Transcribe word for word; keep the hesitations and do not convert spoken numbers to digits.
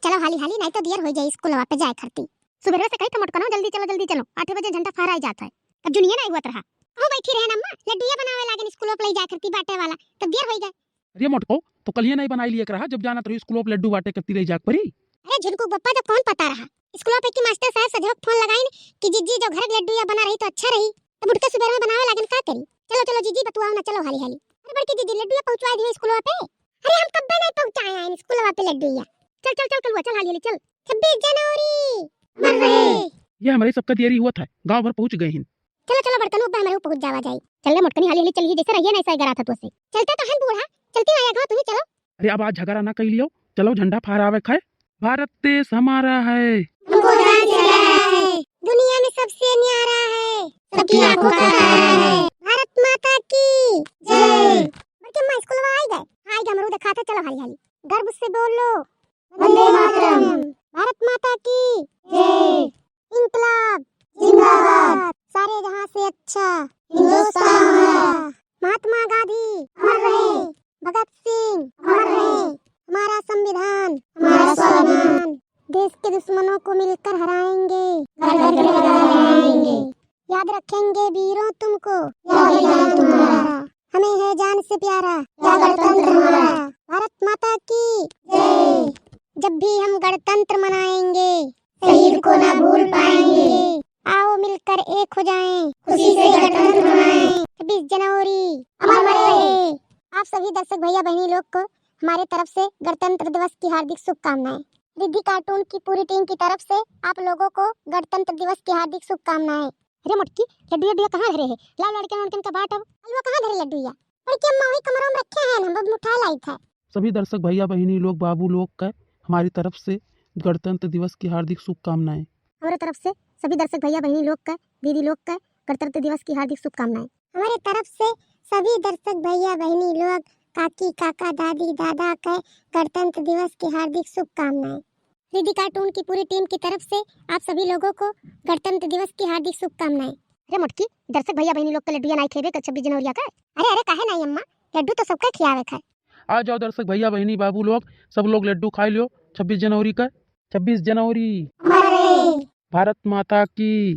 चलो हाली हाली, नाहीं तो देर होइ जाई स्कूलवा पे जाए खरती। सुबेरवे से कही तो मोटकनो, जल्दी चलो, जल्दी चलो, आठे बजे झंडा फहराए जात है। अब जुनिये नाहीं हुअत रहा। कहूँ बैठी रहे अम्मा, लड्डुया बनावे लागेन स्कूलवा पे लइ जाए खरती बाँटे वाला, तब देर होइ गए। अरे मोटको, तो कलिये नाहीं बनाइ लिहे के रहा, जब जानत रही स्कूलवा पे लड्डू बाँटे खरती लइ जाए के परी। अरे झुनकू बप्पा, जब कौन पता रहा? स्कूलवा पे की मास्टर साहब सजवक फोन लगाइन कि जिज्जी जो घर के लड्डुया बना रही तो अच्छा रही, तब उठ के सुबेरवे बनावे लागेन, का करी? चलो चलो जिज्जी, बतुआओ ना, चलो हाली हाली। अरे बड़की जिज्जी, लड्डुया पहुँचवाइ दियो स्कूलवा पे। अरे हम कब्बे नाहीं पहुँचाए हैं स्कूलवा पे लड्डुया। चल चल चल कलुआ, चल हाली हाली चल। छब्बीस जनवरी। अमर रहे। ये हमरे सबका देरी हुअत है, गाँव भर पहुँच गए हैं। चलो चलो बड़कनू, अब हमरे पहुँच जावा जाई। चल रे मोटकनी, हाली हाली चल, ही जैसे रहिए ना ऐसा ग्यारह था तो से। चलते तो हैं बूढ़ा, चलती ना आया गाँव, तू ही चलो। अरे अब आज झगड़ा ना कइ लियो, चलो झंडा फहरावे खाए। भारत देश हमारा है। हमको जान से प्यारा है। दुनिया में सबसे न्यारा है। सबकी आंखों का तारा है। भारत माता की जय। बड़की अम्मा स्कूलवा आइ गए? आइ गए, हमरो देखात है, चलो हाली हाली। गर्व से बोलो। वंदे मातरम। भारत माता की जय। इंकलाब जिंदाबाद। सारे जहां से अच्छा हिंदुस्तान हमारा। महात्मा गांधी अमर रहे। भगत सिंह अमर रहे। हमारा संविधान हमारा स्वाभिमान। देश के दुश्मनों को मिलकर हराएंगे। घर घर के लगा रहेंगे। याद रखेंगे वीरों तुमको। याद रखेंगे तुम्हारा। हमें है जान से प्यारा। या गणतंत्र हमारा। भारत माता की जय। जब भी हम गणतंत्र मनाएंगे, शहीद को ना भूल पाएंगे। आओ मिलकर एक हो जाएं। खुशी से गणतंत्र मनाएं। छब्बीस जनवरी अमर रहे। आप सभी दर्शक भैया बहनी लोग को हमारे तरफ से गणतंत्र दिवस की हार्दिक शुभकामनाएं। रिद्धि कार्टून की पूरी टीम की तरफ से आप लोगों को गणतंत्र दिवस की हार्दिक शुभकामनाएं। अरे मोटकी, लड्डू लड्डू कहाँ धरे है? लाओ लड़के उनके का बाँट अब। अलवा कहाँ धरे लड्डू या? बड़की अम्मा वही कमरों में रखे हैं, हम अब उठा लाई था। सभी दर्शक भैया बहनी लोग, बाबू लोग का हमारी तरफ से गणतंत्र दिवस की हार्दिक शुभकामनाएं। हमारे तरफ से सभी दर्शक भैया बहनी लोग का, दीदी लोग का गणतंत्र दिवस की हार्दिक शुभकामनाएं। हमारे तरफ से सभी दर्शक भैया बहनी लोग, काकी काका, दादी दादा के गणतंत्र दिवस की हार्दिक शुभकामनाएं। रिद्धि कार्टून की पूरी टीम की तरफ से आप सभी लोगों को गणतंत्र दिवस की हार्दिक शुभकामनाएं। अरे मोटकी, दर्शक भैया बहनी लोग के लड्डू या नाहीं खेबे का छब्बीस जनवरी का? अरे अरे, काहे नाहीं अम्मा, लड्डू तो सबका खियावे का है। आ जाओ दर्शक भैया बहनी बाबू लोग, सब लोग लड्डू खाइ लियो छब्बीस जनवरी का। छब्बीस जनवरी। अरे। भारत माता की।